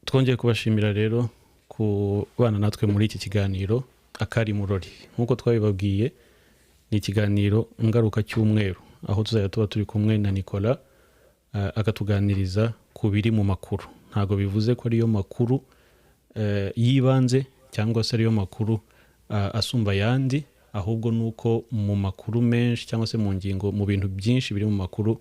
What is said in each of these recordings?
Twongeye kubashimira rero kubana natwe muri iki kiganiro Akari Murori. Nk'uko twabibabwiye, ni ikiganiro ngaruka cy'umweru aho tuzajya tuba turi kumwe na Nicolas, akatuganiriza ku biri mu makuru. Ntabwo bivuze ko ariyo makuru y'ibanze cyangwa se ariyo makuru asumba ayandi, ahubwo ni uko mu makuru menshi cyangwa se mu ngingo, mu bintu byinshi biri mu makuru,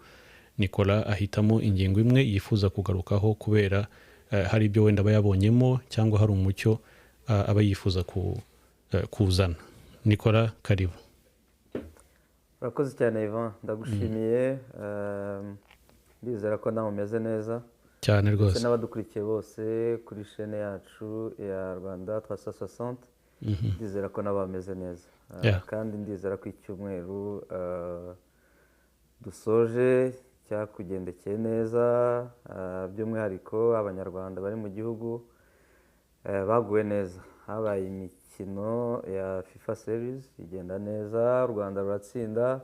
Nicolas ahitamo ingingo imwe yifuza kugarukaho kubera hari ibyo wenda aba yabonyemo cyangwa hari umucyo aba yifuza kuzana. Nicolas, karibu. Urakoze cyane Ivan, ndagushimiye. Ndizera ko nawe umeze neza. Cyane ndetse rwose. N'abadukurikiye bose kuri chaîne yacu ya Rwanda 360, ndizera ko nabo bameze neza. Kandi ndizera ko icyumweru dusoje cyakugendekeye neza, by'umwihariko Abanyarwanda bari mu gihugu baguwe neza. Habaye imikino ya FIFA Series igenda neza, u Rwanda ruratsinda.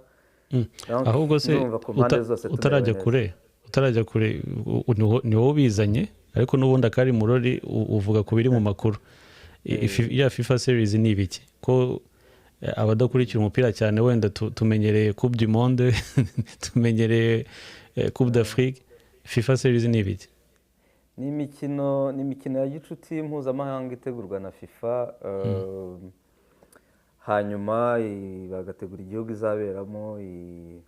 Donc, Ahubwo se ndumva ku mpande zose tumerewe utarajya neza. kure, utarajya kure, ni wowe ubizanye, ariko n'ubundi Akari Murori uvuga ku biri mu makuru. Ya FIFA Series ni ibiki, ko abadakurikira umupira cyane wenda tumenyereye Coupe du Monde, tumenyereye Coupe d'Afrique, FIFA Series ni ibiki? Ni imikino ya gicuti mpuzamahanga itegurwa na FIFA, hanyuma bagategura igihugu izaberamo,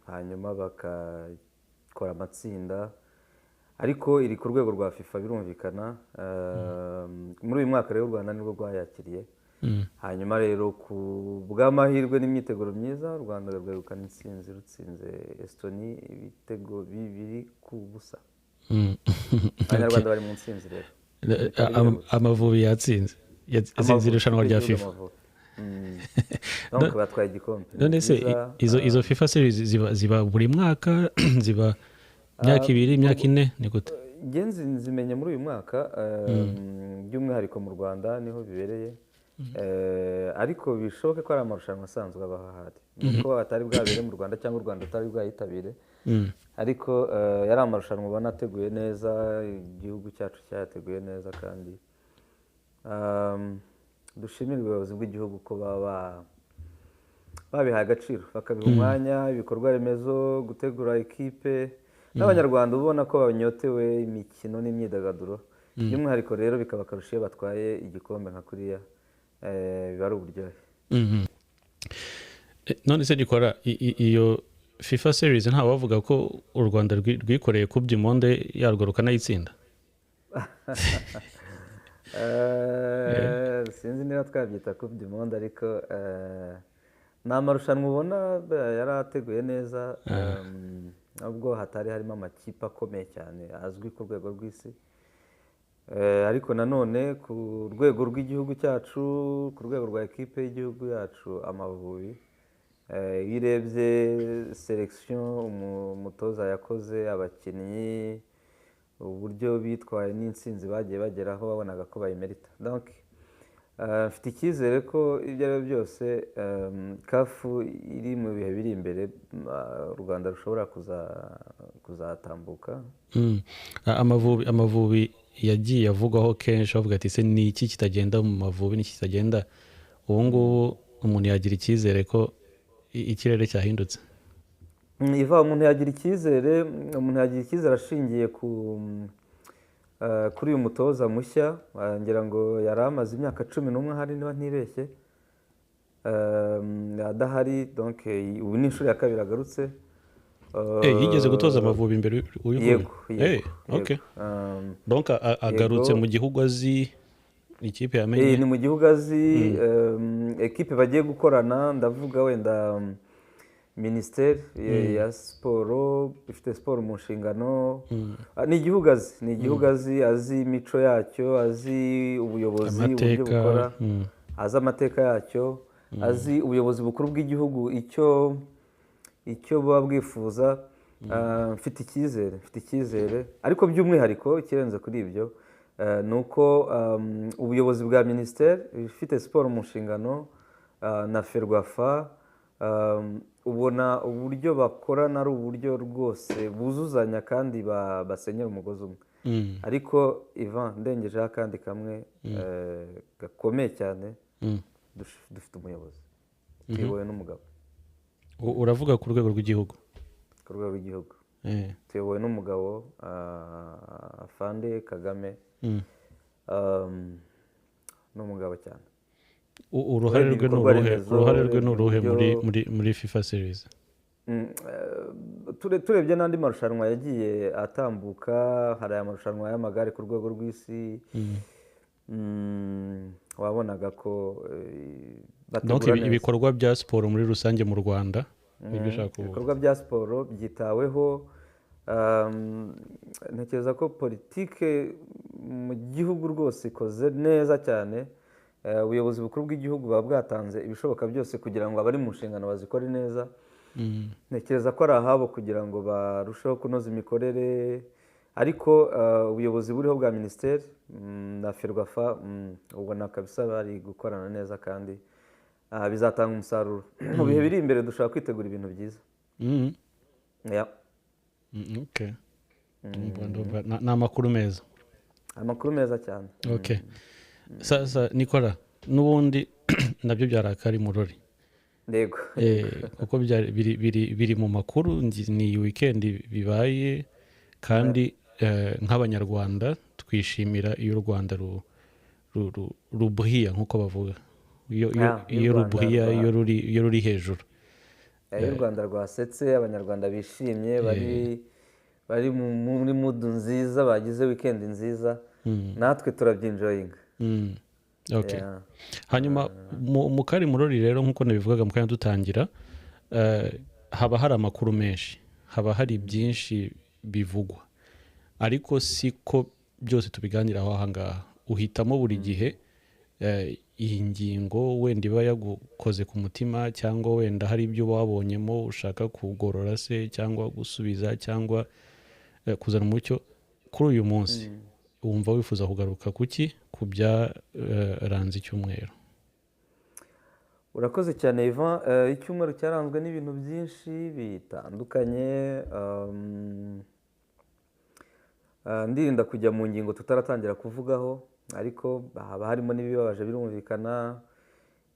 hanyuma bakakora amatsinda, ariko iri ku rwego rwa FIFA birumvikana. Muri uyu mwaka rero u Rwanda nirwo rwayakiriye. Hanyuma rero ku bw'amahirwe n'imyiteguro myiza, u Rwanda rwegukana intsinzi, rutsinze Estonie ibitego 2-0. Abanyarwanda bari mu ntsinzi rero. Amavubi yatsinze, yatsinze irushanwa rya Igihugu FIFA. Amavubi. Donc batwaye igikombe. Ni None se byiza. izo FIFA Series ziba buri mwaka, ziba imyaka 2, imyaka 4, ni gute? Njye nzimenye muri uyu mwaka, by'umwihariko mu Rwanda niho bibereye. Ariko bishoboke ko ari amarushanwa asanzwe aba ahari, nuko batari bwabere mu Rwanda cyangwa u Rwanda rutari bwayitabire. Ariko yari amarushanwa ubona ateguye neza, igihugu cyacu cyayateguye neza, kandi dushimire ubuyobozi bw'igihugu ko baba babihaye agaciro, bakabiha umwanya, ibikorwa remezo, gutegura ekipe n'Abanyarwanda ubona ko banyotewe imikino n'imyidagaduro. By'umwihariko rero bikaba akarusho iyo batwaye igikombe nka kuriya, biba ari uburyohe. None se Nicolas, iyo FIFA Series nta wavuga ko u Rwanda rwikoreye Coupe du Monde yarwo rukanayitsinda? Sinzi niba twabyita Coupe du Monde, ariko ni amarushanwa ubona yari ateguye neza, nubwo hatari harimo amakipe akomeye cyane azwi ku rwego rw'isi. Ariko nanone ku rwego rw'igihugu cyacu, ku rwego rwa ekipe y'igihugu yacu Amavubi, iyo urebye sélection umutoza yakoze, abakinnyi uburyo bitwaye n'intsinzi bagiye bageraho, babonaga ko bayimerita. Donc mfite icyizere ko ibyo ari byo byose, CAF iri mu bihe biri imbere, u Rwanda rushobora kuzatambuka. Amavubi yagiye avugwaho kenshi, bavuga ati: "Se ni iki kitagenda mu Mavubi? Ni iki kitagenda?" Ubu ngubu umuntu yagira icyizere ko ikirere cyahindutse? Iva, umuntu yagira icyizere ashingiye kuri uyu mutoza mushya. Ngira ngo yari amaze imyaka 11 ahari niba ntibeshye, adahari. Donc ubu ni inshuro ya kabiri agarutse. Yigeze gutoza Amavubi imbere uyu nguyu? Yego. Okay. Yego. Donc agarutse Yego. mu gihugu azi, ikipe yamenye. Ni mu gihugu azi, ekipe bagiye gukorana, ndavuga wenda minisiteri ya siporo ifite siporo mu nshingano. Ah, ni igihugu azi, azi imico yacyo, azi ubuyobozi uburyo Amateka. bukora, azi amateka yacyo, azi ubuyobozi bukuru bw'igihugu icyo buba bwifuza. Ah, mfite icyizere, ariko by'umwihariko ikirenze kuri ibyo ni uko ubuyobozi bwa minisiteri ifite siporo mu nshingano na FERWAFA, ubona uburyo bakorana ari uburyo rwose buzuzanya kandi basenyera umugozi umwe. Ariko Ivan, ndengejeho akandi kamwe gakomeye cyane, dufite umuyobozi, tuyobowe n'umugabo. Uravuga ku rwego rw'igihugu? Ku rwego rw'igihugu tuyobowe n'umugabo, Afande Kagame. Ni umugabo cyane. Uruhare Urebye rwe ni ibikorwa uruhe? remezo, Uruhare rwe ni urebye uruhe muri uburyo muri FIFA Series? Turebye n'andi marushanwa yagiye atambuka, hari aya marushanwa y'amagare ku rwego rw'isi, wabonaga ko Donc bategura neza. ibikorwa bya siporo muri rusange mu Rwanda, nibyo ushaka kuvuga? Ibikorwa bya siporo byitaweho. Ntekereza ko politike mu gihugu rwose ikoze neza cyane. Ubuyobozi bukuru bw'igihugu buba bwatanze ibishoboka byose kugira ngo abari mu nshingano bazikore neza. Ntekereza ko ari ahabo kugira ngo barusheho kunoza imikorere, ariko ubuyobozi buriho bwa minisiteri na FERWAFA, ubona kabisa bari gukorana neza kandi bizatanga umusaruro mu bihe biri imbere. Dushobora kwitegura ibintu byiza. Yeah. Okay. Ndumva ni amakuru meza. Amakuru meza cyane. Okay, sasa Nicolas, n'ubundi nabyo byari akari murori. Yego. Kuko biri mu makuru, ni weekend bibaye, kandi nk'Abanyarwanda twishimira iyo u Rwanda rubuhiya, nk'uko bavuga, iyo Ah, iyo iyo u Rwanda rubuhiya, iyo ruri hejuru. Iyo u Rwanda rwasetse, Abanyarwanda bishimye, bari muri mood nziza, bagize weekend nziza, natwe turabyenjoyinga. Okay. Yeah. Hanyuma mu kari murori rero, nk'uko nabivugaga mu kanya dutangira, haba hari amakuru menshi, haba hari byinshi bivugwa, ariko siko byose tubiganiraho aha ngaha. Uhitamo buri gihe iyi ngingo wenda iba yagukoze ku mutima, cyangwa wenda hari ibyo wabonyemo ushaka kugorora se, cyangwa gusubiza, cyangwa kuzana umucyo. Kuri uyu munsi wumva wifuza kugaruka kuki ku byaranze icyumweru? Urakoze cyane, Ivan. Icyumweru cyaranzwe n'ibintu byinshi bitandukanye. Ndirinda kujya mu ngingo tutaratangira kuvugaho, ariko haba harimo n'ibibabaje, birumvikana.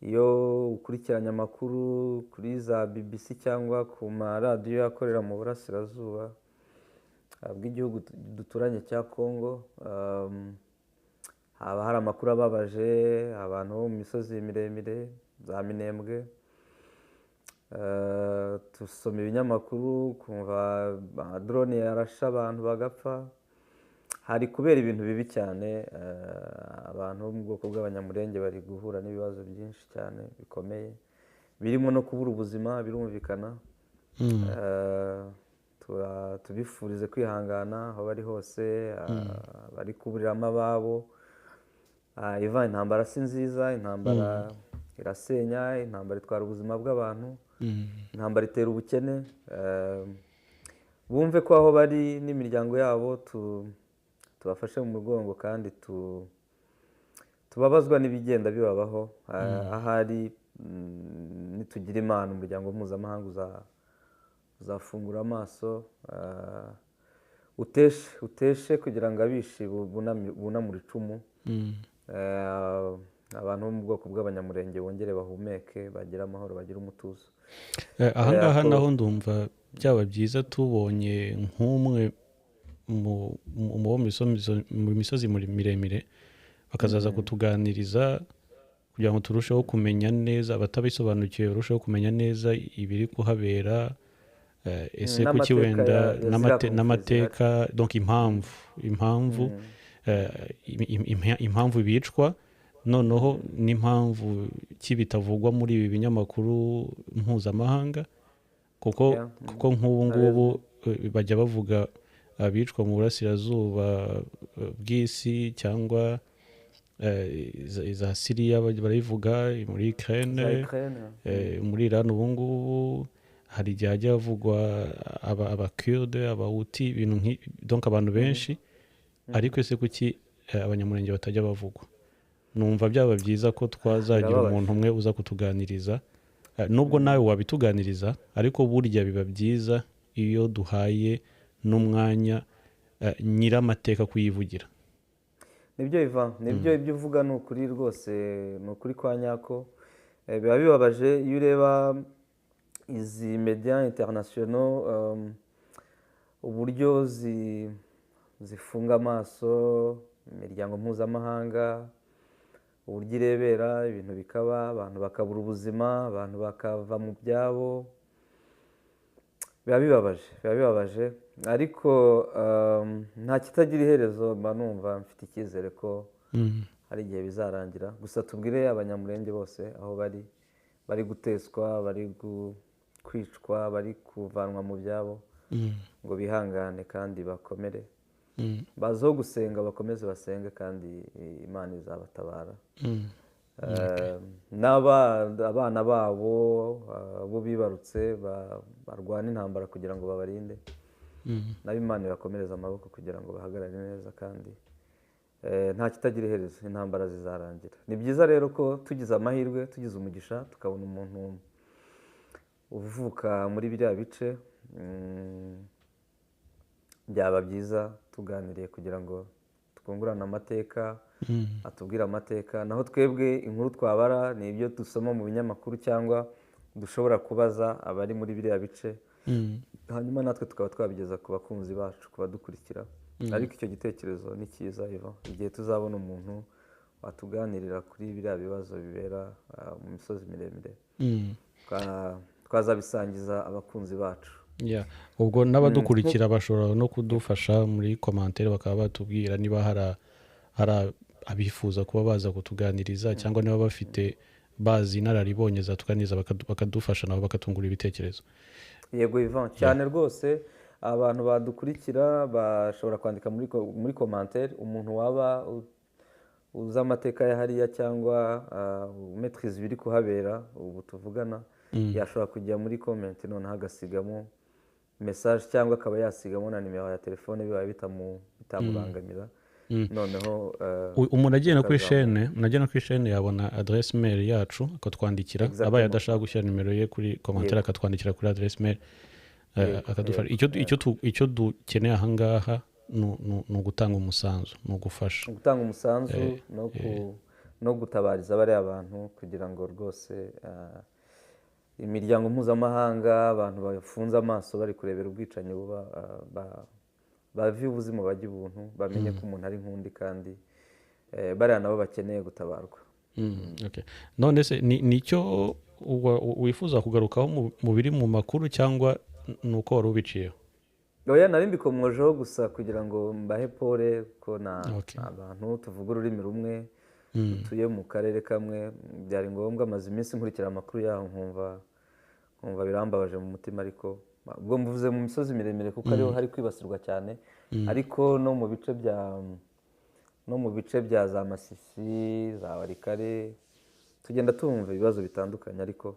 Iyo ukurikiranye amakuru kuri za BBC cyangwa ku maradiyo akorera mu burasirazuba bw'igihugu duturanye cya Congo, haba hari amakuru ababaje abantu bo mu misozi miremire za Minembwe. Tusoma ibinyamakuru kumva drone yarashe abantu bagapfa. Hari kubera ibintu bibi cyane. Abantu bo mu bwoko bw'Abanyamurenge bari guhura n'ibibazo byinshi cyane bikomeye, birimo no kubura ubuzima, birumvikana. Tubifurize kwihangana aho bari hose, bari kuburiramo ababo. Ivan, intambara si nziza. Intambara irasenya, intambara itwara ubuzima bw'abantu, intambara itera ubukene. Bumve ko aho bari n'imiryango yabo tubafashe mu mugongo kandi tubabazwa n'ibigenda bibabaho. Ahari nitugira Imana, umuryango mpuzamahanga uzafungura amaso, uteshe kugira ngo abishi bunamure icumu. Abantu bo mu bwoko bw'Abanyamurenge bongere bahumeke, bagire amahoro, bagire umutuzo. Ahangaha naho ndumva byaba byiza tubonye nk'umwe mu bo mu misozi miremire, bakazaza kutuganiriza kugira ngo turusheho kumenya neza, abatabisobanukiwe barusheho kumenya neza ibiri kuhabera. Ese kuki N'amateka wenda ya ziriya conflits. N'amateka, donc impamvu bicwa, noneho n'impamvu ki bitavugwa muri ibi binyamakuru mpuzamahanga, kuko kuko nk'ubu ngubu bajya bavuga abicwa mu burasirazuba bw'isi, cyangwa za Siriya barabivuga, muri Za Ukraine, Ukraine. Muri Iran ubu ngubu hari igihe hajya havugwa Abakurde, Abahuti, ibintu donc abantu benshi. Ariko ese kuki Abanyamurenge batajya bavugwa? Numva byaba byiza ko twazagira Birababaje. umuntu umwe uza kutuganiriza. Nubwo nawe wabituganiriza, ariko burya biba byiza iyo duhaye n'umwanya. nyiramateka kuyivugira. Nibyo Ivan, nibyo ibyo uvuga ni ukuri rwose, ni ukuri kwa nyako. Biba bibabaje iyo ureba izi media internationaux, uburyo zifunga amaso imiryango mpuzamahanga, uburyo irebera ibintu bikaba, abantu bakabura ubuzima, abantu bakava mu byabo. Biba bibabaje, biba bibabaje, ariko nta kitagira iherezo. Mba numva mfite icyizere ko hari igihe bizarangira. Gusa tubwire Abanyamurenge bose aho bari, bari guteswa, bari kwicwa, bari kuvanwa mu byabo, ngo bihangane kandi bakomere, bazeho gusenga, bakomeze basenge, kandi Imana izabatabara. Abana babo bo bibarutse barwana intambara kugira ngo babarinde, nabo Imana ibakomereze amaboko kugira ngo bahagarare neza, kandi nta kitagira iherezo, intambara zizarangira. Ni byiza rero ko tugize amahirwe, tugize umugisha, tukabona umuntu uvuka muri biriya bice, byaba byiza tuganiriye kugira ngo twungurane amateka, atubwire amateka. Naho twebwe inkuru twabara ni ibyo dusoma mu binyamakuru cyangwa dushobora kubaza abari muri biriya bice, hanyuma natwe tukaba twabigeza ku bakunzi bacu, ku badukurikira. Ariko icyo gitekerezo ni cyiza Ivan, igihe tuzabona umuntu watuganirira kuri biriya bibazo bibera mu misozi miremire, twazabisangiza abakunzi bacu. Ubwo n'abadukurikira bashobora no kudufasha muri commentaire, bakaba batubwira niba hari abifuza kuba baza kutuganiriza, cyangwa niba bafite bazi inararibonye zatuganiriza, bakadufasha nabo bakatungura ibitekerezo. Yego Ivan, cyane rwose. Abantu badukurikira bashobora kwandika muri commentaire umuntu waba uzi amateka ya hariya cyangwa umaîtrise ibiri kuhabera ubu tuvugana, yashobora kujya muri comment noneho agasigamo message, cyangwa akaba yasigamo na nimero ya telefone bibaye bitamubangamira. Noneho umuntu agenda kuri chaîne, umuntu agenda kuri chaîne yabona adresse mail yacu akatwandikira, abaye adashaka gushyira nimero ye kuri commentaire akatwandikira kuri adresse mail, akadufasha. Icyo dukeneye aha ngaha ni ugutanga umusanzu, ni ugufasha, gutanga umusanzu no gutabariza bariya bantu, kugira ngo rwose imiryango mpuzamahanga, abantu bafunze amaso bari kurebera ubwicanyi buba, bave ubuzima bajya ubuntu, bamenye ko umuntu ari nk'undi, kandi bariya nabo bakeneye gutabarwa. None se nicyo wifuza kugarukaho mu biri mu makuru, cyangwa ni uko wari ubiciyeho? Oya, nari mbikomojeho gusa kugira ngo mbahe pole ko na abantu tuvuga ururimi rumwe, dutuye mu karere kamwe, byari ngombwa. Maze iminsi nkurikira amakuru yaho nkumva birambabaje mu mutima, ariko ubwo mvuze mu misozi miremire kuko ariho hari kwibasirwa cyane, ariko no mu bice bya za Masisi, za Warikare, tugenda tumva ibibazo bitandukanye, ariko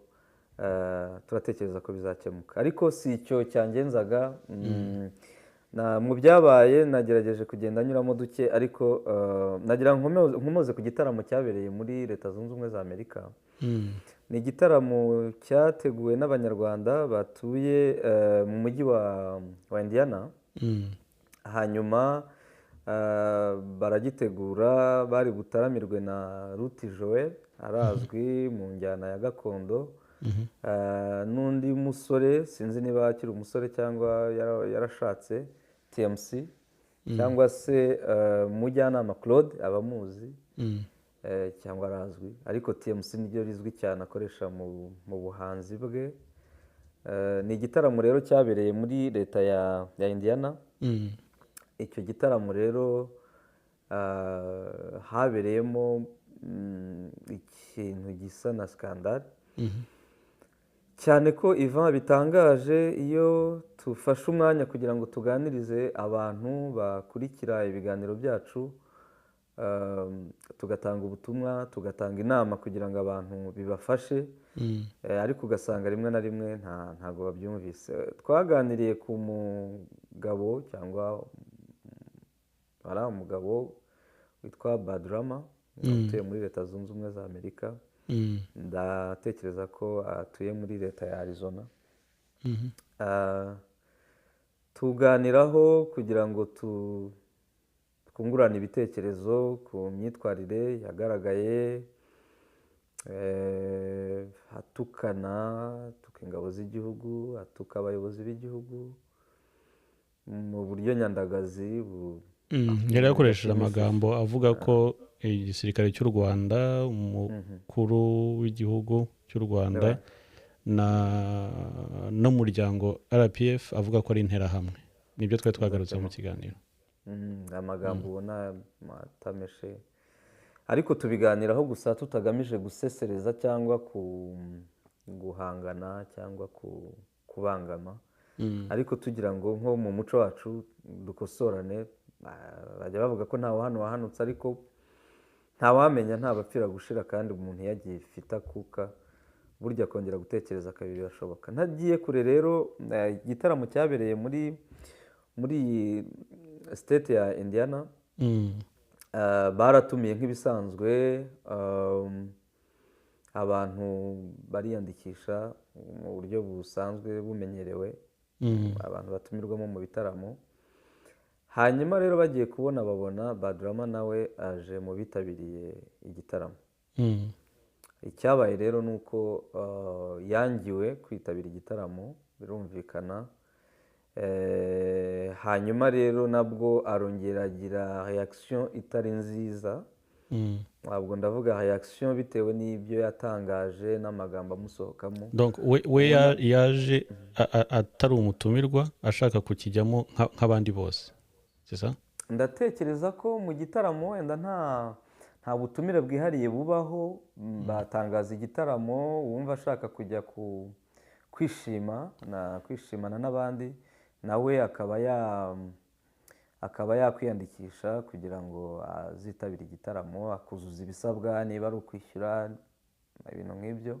turatekereza ko bizakemuka. Ariko si icyo cyangenzaga. Mu byabaye nagerageje kugenda nyuramo duke, ariko nagira nkomoze ku gitaramo cyabereye muri Leta Zunze Ubumwe za Amerika. Ni igitaramo cyateguwe n'Abanyarwanda batuye mu mujyi wa Indiana. Hanyuma baragitegura, bari butaramirwe na Ruti Joel, arazwi mu njyana ya gakondo, n'undi musore, sinzi niba akiri umusore cyangwa yarashatse, TMC, cyangwa se Mujyanama Claude, abamuzi cyangwa arazwi, ariko TMC niryo rizwi cyane akoresha mu buhanzi bwe. Ni igitaramo rero cyabereye muri leta ya Indiana. Icyo gitaramo rero habereyemo ikintu gisa na scandale, cyane ko Ivan bitangaje iyo tufashe umwanya kugira ngo tuganirize abantu bakurikira ibiganiro byacu, tugatanga ubutumwa, tugatanga inama kugira ngo abantu bibafashe, ariko ugasanga rimwe na rimwe ntago babyumvise. Twaganiriye ku mugabo cyangwa ari umugabo witwa Badrama, utuye muri Leta Zunze Ubumwe za Amerika. Ndatekereza ko atuye muri leta ya Arizona. Tuganiraho kugira ngo twungurane ibitekerezo ku myitwarire yagaragaye, atukana, atuka ingabo z'igihugu, atuka abayobozi b'igihugu mu buryo nyandagazi. Yari yakoresheje amagambo avuga ko igisirikare cy'u Rwanda, umukuru w'igihugu cy'u Rwanda n'umuryango RPF, avuga ko ari interahamwe. Nibyo twari twagarutse mu kiganiro. Amagambo ubona atameshe, ariko tubiganiraho gusa tutagamije gusesereza cyangwa guhangana cyangwa kubangama, ariko tugira ngo nko mu muco wacu dukosorane. Bajya bavuga ko ntawe hano wahanutse, ariko ntawamenya, ntabapfira gushira, kandi umuntu iyo agifite akuka burya akongera gutekereza kabiri birashoboka. Ntagiye kure rero, igitaramo cyabereye muri iyi state ya Indiana. Baratumiye nk'ibisanzwe, abantu bariyandikisha mu buryo busanzwe bumenyerewe, abantu batumirwamo mu bitaramo. Hanyuma rero bagiye kubona babona Badrama nawe aje mu bitabiriye igitaramo. Icyabaye rero ni uko yangiwe kwitabira igitaramo, birumvikana. Hanyuma rero nabwo arongera agira reaction itari nziza. Ntabwo ndavuga reaction bitewe n'ibyo yatangaje n'amagambo amusohokamo. Donc we yaje atari umutumirwa, ashaka kukijyamo nk'abandi bose, c'est ça? Ndatekereza ko mu gitaramo wenda nta butumire bwihariye bubaho. Batangaza igitaramo, wumva ashaka kujya ku kwishima na kwishimana n'abandi nawe akaba yakwiyandikisha kugira ngo azitabire igitaramo, akuzuza ibisabwa niba ari ukwishyura, ibintu nk'ibyo.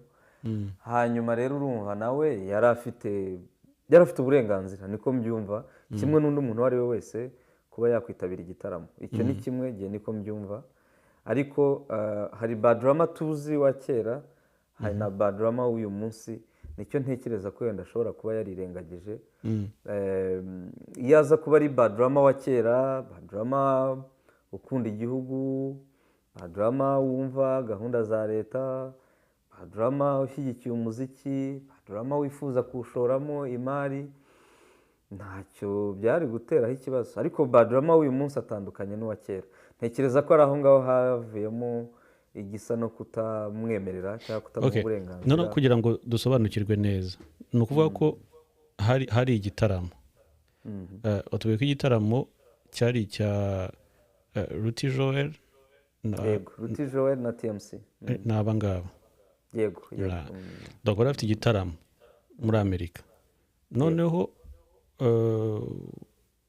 Hanyuma rero urumva nawe yari afite uburenganzira, niko mbyumva, kimwe n'undi muntu uwo ari we wese kuba yakwitabira igitaramo. Icyo ni kimwe igihe niko mbyumva. Ariko hari Badrama tuzi wa kera, hari na Badrama w'uyu munsi. Nicyo ntekereza ko wenda ashobora kuba yarirengagije. Iyo aza kuba ari Badrama wa kera, Badrama ukunda igihugu, Badrama wumva gahunda za leta, Badrama ushyigikiye umuziki, Badrama wifuza kuwushoramo imari, ntacyo byari guteraho ikibazo. Ariko Badrama w'uyu munsi atandukanye n'uwa kera. Ntekereza ko ari aho ngaho havuyemo igisa no kutamwemerera cyangwa kutamuha uburenganzira. Noneho kugira ngo dusobanukirwe neza, ni ukuvuga ko hari igitaramo. Watubwiye ko igitaramo cyari icya Ruti Joel Yego, Ruti Joel na TMC. Ni aba ngaba. Yego. Donc bari bafite igitaramo muri Amerika, noneho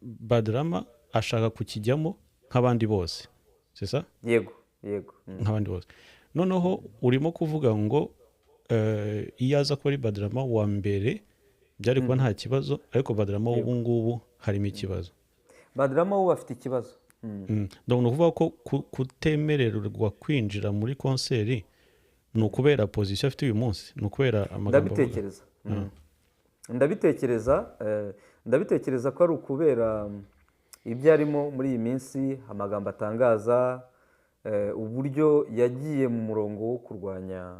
Badrama ashaka kukijyamo nk'abandi bose, c'est ça? Yego. Nk'abandi bose. Noneho urimo kuvuga ngo iyo aza kuba ari Badrama wa mbere byari kuba nta kibazo, ariko Badrama w'ubu ngubu harimo ikibazo. Badrama we afite ikibazo. Donc ni ukuvuga ko kutemererwa kwinjira muri concert ni ukubera position afite uyu munsi, ni ukubera amagambo avuga. Ndabitekereza. Ndabitekereza ko ari ukubera ibyo arimo muri iyi minsi, amagambo atangaza, uburyo yagiye mu murongo wo kurwanya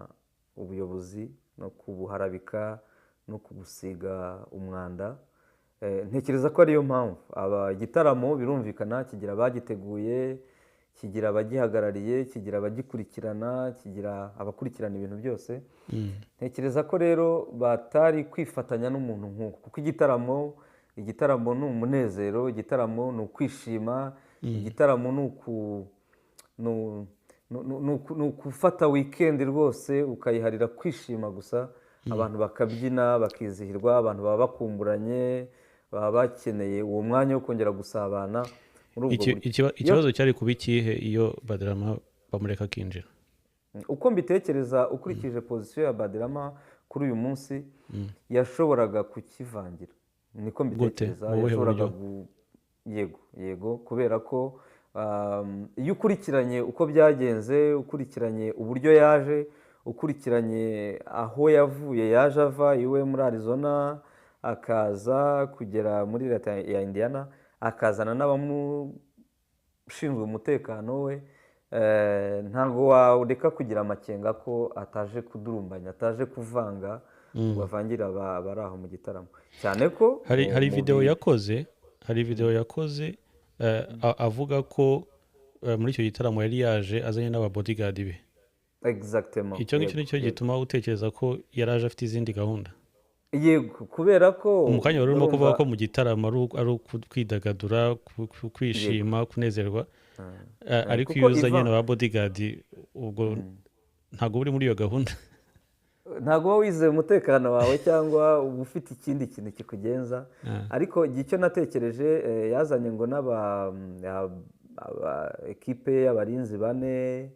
ubuyobozi no kubuharabika no kubusiga umwanda. Ntekereza ko ariyo mpamvu. Aba igitaramo birumvikana kigira abagiteguye, kigira abagihagarariye, kigira abagikurikirana, kigira abakurikirana ibintu byose. Ntekereza ko rero batari kwifatanya n'umuntu nk'uko, kuko igitaramo ni umunezero, igitaramo ni ukwishima, igitaramo ni uku ni- ni- ni uku- ni ukufata weekend rwose ukayiharira kwishima gusa, abantu bakabyina bakizihirwa. Abantu baba bakumburanye, baba bakeneye uwo mwanya wo kongera gusabana muri ubwo buryo. Ikibazo cyari kuba ikihe iyo Badrama bamureka akinjira? Uko mbitekereza, ukurikije position ya Badrama kuri uyu munsi, yashoboraga kukivangira, niko mbitekereza. Mu buhe Yashoboraga buryo? Yego, kubera ko iyo ukurikiranye uko byagenze, ukurikiranye uburyo yaje, ukurikiranye aho yavuye, yaje ava iwe muri Arizona. akaza kugera muri leta ya Indiana, akazana n'abamushinzwe umutekano we, ntabwo wareka kugira amakenga ko ataje kudurumbanya, ataje kuvanga ngo avangire abari aho mu gitaramo, cyane ko hari video yakoze, avuga ko muri icyo gitaramo yari yaje azanye n'aba bodyguard be. Exactement. Icyo ngicyo nicyo gituma utekereza ko yari aje afite izindi gahunda. Yego, kubera ko mu kanya wari urimo kuvuga ko mu gitaramo ari kwidagadura, kwishima, kunezerwa, ariko iyo uzanye n'aba bodyguard ubwo ntabwo uri muri iyo gahunda, ntabwo uba wizeye umutekano wawe cyangwa uba ufite ikindi kintu kikugenza. Ariko icyo natekereje, yazanye ngo n'aba ekipe y'abarinzi 4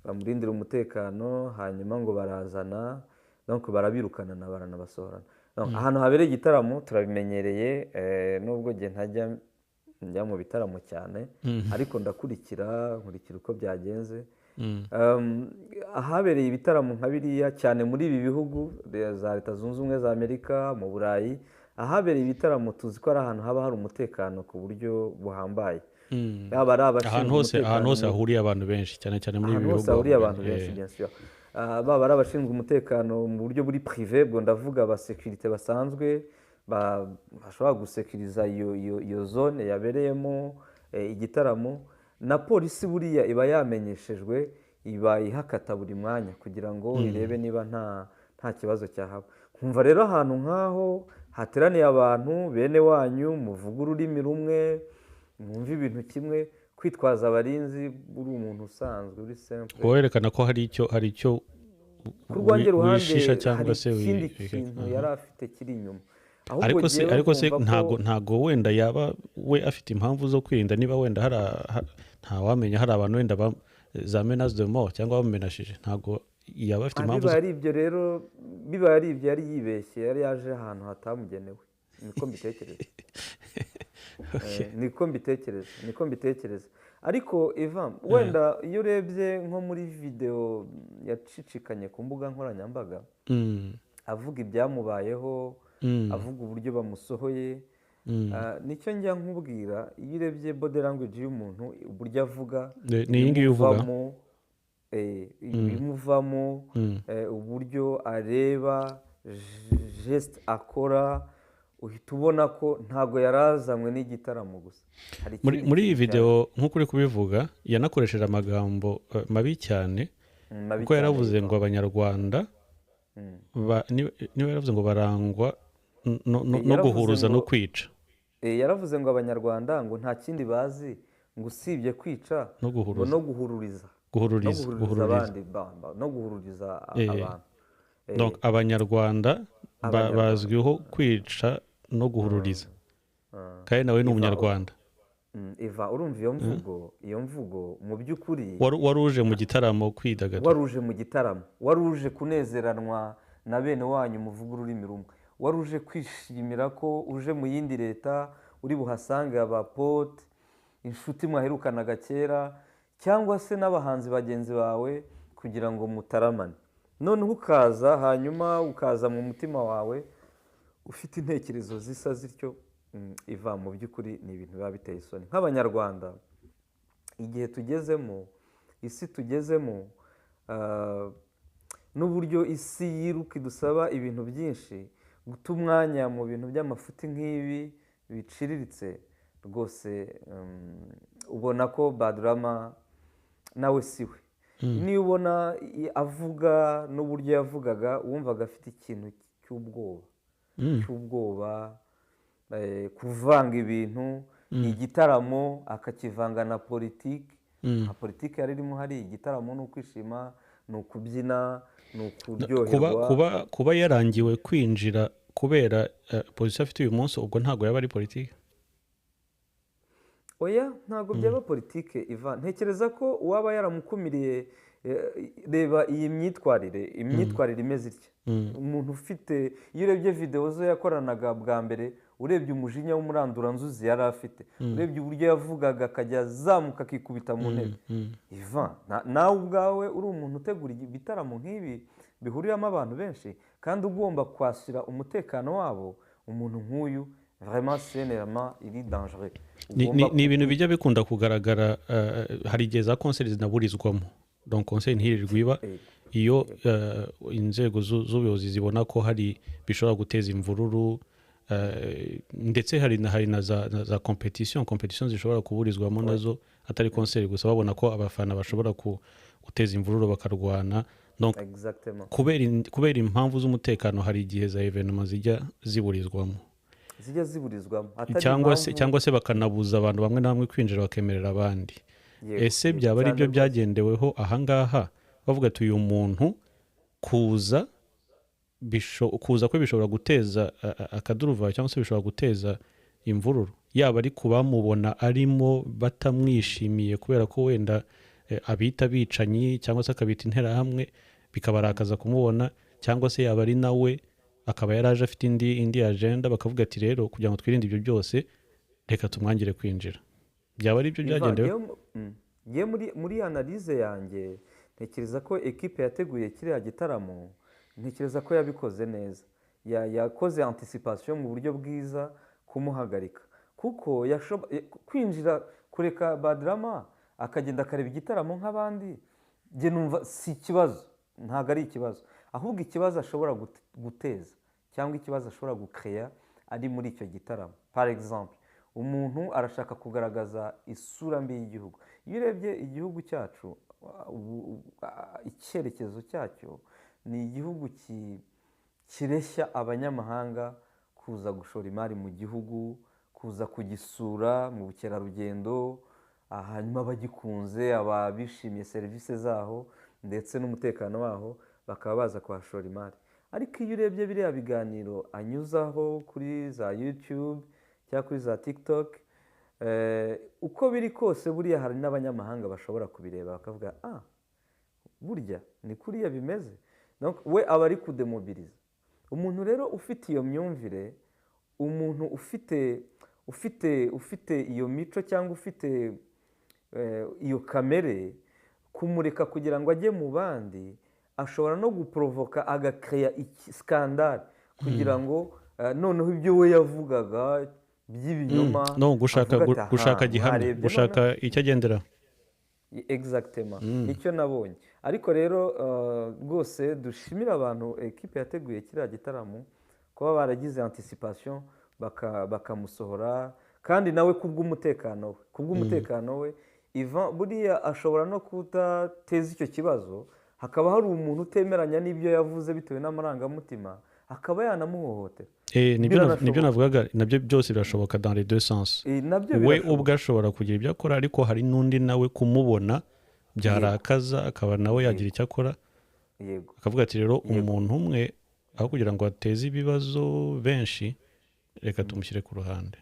bamurindira umutekano, hanyuma ngo barazana, donc barabirukana na baranabasohorana. Ahantu habereye igitaramo turabimenyereye, nubwo njye ntajya njya mu bitaramo cyane, ariko ndakurikira, nkurikira uko byagenze. Ahabereye ibitaramo nka biriya cyane muri ibi bihugu za Leta Zunze Ubumwe za Amerika, mu Burayi, ahabereye ibitaramo tuzi ko ari ahantu haba hari umutekano ku buryo buhambaye. Yaba ari abashinzwe ahantu hose hahuriye abantu benshi, cyane cyane muri ibi bihugu hahuriye abantu benshi, bien sûr. Baba ari abashinzwe umutekano mu buryo buri privé, ubwo ndavuga abasekirite basanzwe bashobora gusekiriza iyo zone yabereyemo igitaramo, na polisi buriya iba yamenyeshejwe, iba ihakata buri mwanya kugira ngo irebe niba nta kibazo cyahaba. Nkumva rero ahantu nk'aho hateraniye abantu bene wanyu, muvuga ururimi rumwe, mwumva ibintu kimwe, kwitwaza abarinzi uri umuntu usanzwe uri simple, werekana ko hari icyo ku rwanjye ruhande cyangwa se ikindi kintu yari afite kiri inyuma. Ariko se ntago wenda yaba we afite impamvu zo kwirinda, niba wenda hari ntawamenya hari abantu wenda za menace de mort cyangwa bamenashije, ntago yaba afite impamvu. Biba ari ibyo rero, biba ari ibyo yari yibeshye, yari yaje ahantu hatamugenewe, niko mbitekereza. Niko mbitekereza. Ariko Ivan, wenda iyo urebye nko muri video yacicikanye ku mbuga nkoranyambaga, avuga ibyamubayeho, avuga uburyo bamusohoye, nicyo njya nkubwira, iyo urebye body language y'umuntu, uburyo avuga, ni iyi ngiyi uvuga, ibimuvamo, uburyo areba, geste akora, uhita ubona ko ntago yarazanywe n'igitaramo gusa. Muri iyi video nk'uko uri kubivuga, yanakoresheje amagambo mabi cyane, kuko yaravuze ngo Abanyarwanda niba yaravuze ngo barangwa no guhuruza no kwica. Yaravuze ngo Abanyarwanda ngo nta kindi bazi ngo usibye kwica no guhururiza, no guhururiza abantu. Donc Abanyarwanda bazwiho kwica no guhururiza, kandi nawe ni Umunyarwanda. Eva, urumva iyo mvugo mu by'ukuri wari uje mu gitaramo kwidagadura, wari uje mu gitaramo, wari uje kunezeranwa na bene wanyu muvuga ururimi rumwe, wari uje kwishimira ko uje mu yindi leta uri buhasange abapote, inshuti mwaherukanaga kera, cyangwa se n'abahanzi bagenzi bawe kugira ngo mutaramane. Noneho ukaza, hanyuma ukaza mu mutima wawe ufite intekerezo zisa zityo, iva mu by'ukuri ni ibintu biba biteye isoni. Nk'Abanyarwanda igihe tugezemo, isi tugezemo, n'uburyo isi yiruka idusaba ibintu byinshi, guta umwanya mu bintu by'amafuti nk'ibi biciriritse rwose, ubona ko Badrama nawe siwe. Niyo ubona avuga n'uburyo yavugaga, wumvaga afite ikintu cy'ubwoba, kuvanga ibintu, igitaramo akakivanga na politiki. Nka politiki yari irimo hari igitaramo ni ukwishima, ni ukubyina, ni ukuryoherwa. Kuba yarangiwe kwinjira kubera polisi afite uyu munsi, ubwo ntago yaba ari politiki. Oya, ntago byaba politike Ivan. Ntekereza ko uwaba yaramukumiriye, reba iyi myitwarire, imyitwarire imeze itya. Umuntu ufite, iyo urebye video zo yakoranaga bwa mbere, urebye umujinya w'umuranduranzuzi yari afite, urebye uburyo yavugaga akajya azamuka akikubita mu ntebe. Ivan, nawe ubwawe uri umuntu utegura ibitaramo nk'ibi bihuriramo abantu benshi, kandi ugomba kwasira umutekano wabo, Umuntu nk'uyu vraiment, c'est vraiment, il est dangereux. Ni Ugomba ni ibintu bijya bikunda kugaragara, hari igihe za concert zinaburizwamo, donc concert ntirirwe iba iyo inzego z'ubuyobozi zibona ko hari bishobora guteza imvururu, ndetse hari na za competition zishobora kuburizwamo nazo, atari concert gusa, babona ko abafana bashobora guteza imvururu bakarwana. Donc kubera impamvu z'umutekano hari igihe za événement zijya ziburizwamo. Zijya ziburizwamo atari Cyangwa se impamvu cyangwa se bakanabuza abantu bamwe na bamwe kwinjira, bakemerera abandi. Ese byaba ari byo cyane rwose. byagendeweho ahangaha, bavuga ati uyu muntu kuza kwe bishobora guteza akaduruvayo cyangwa se bishobora guteza imvururu, yaba ari ku bamubona arimo batamwishimiye kubera ko wenda abita abicanyi cyangwa se akabita interahamwe, bikabarakaza kumubona, cyangwa se yaba ari nawe akaba yaraje afite indi agenda, bakavuga ati rero kugira ngo twirinde ibyo byose, reka tumwangire kwinjira? Byaba ari ibyo Ivan, byagendeweho? Njyewe muri analyse yanjye ntekereza ko ekipe yateguye kiriya gitaramo, ntekereza ko yabikoze neza. Yakoze anticipation mu buryo bwiza kumuhagarika, kuko kwinjira, kureka Badrama akagenda akareba igitaramo nk'abandi, njye numva si ikibazo, ntabwo ari ikibazo. Ahubwo ikibazo ashobora guteza cyangwa ikibazo ashobora gukeya ari muri icyo gitaramo, par exemple umuntu arashaka kugaragaza isura mbi y'igihugu. Iyo urebye igihugu cyacu, icyerekezo cyacyo ni igihugu kireshya abanyamahanga kuza gushora imari mu gihugu, kuza kugisura mu bukerarugendo, hanyuma bagikunze, ababishimiye serivisi zaho ndetse n'umutekano waho, bakaba baza kuhashora imari. Ariko iyo urebye biriya biganiro anyuzaho kuri za YouTube cyangwa kuri za TikTok, uko biri kose buriya hari n'abanyamahanga bashobora kubireba bakavuga: "Ah, burya ni kuriya bimeze." Donc, we aba ari kudemobiliza. Umuntu rero ufite iyo myumvire, umuntu ufite iyo mico cyangwa ufite iyo kamere, kumureka kugira ngo ajye mu bandi, ashobora no guporovoka, agakeya scandale kugira ngo noneho ibyo we yavugaga by'ibinyoma No gushaka avuga ati, gushaka "Aha, gihamya, mwarebye gushaka noneho." icyo agenderaho. Exactement, nicyo nabonye. Ariko rero rwose dushimire abantu, ekipe yateguye kiriya gitaramo, kuba baragize anticipation bakamusohora, kandi nawe kubw'umutekano we. Ivan buriya ashobora no kudateza icyo kibazo, hakaba hari umuntu utemeranya n'ibyo yavuze bitewe n'amarangamutima, akaba yanamuhohotera. Nibyo Biranashoboka. navugaga, nabyo byose birashoboka dans les deux sens. Nabyo We birashoboka. ubwe ashobora kugira ibyo akora, ariko hari n'undi nawe kumubona byarakaza, akaba nawe yagira icyo akora, akavuga ati rero umuntu umwe aho kugira ngo ateze ibibazo benshi, reka tumushyire ku ruhande.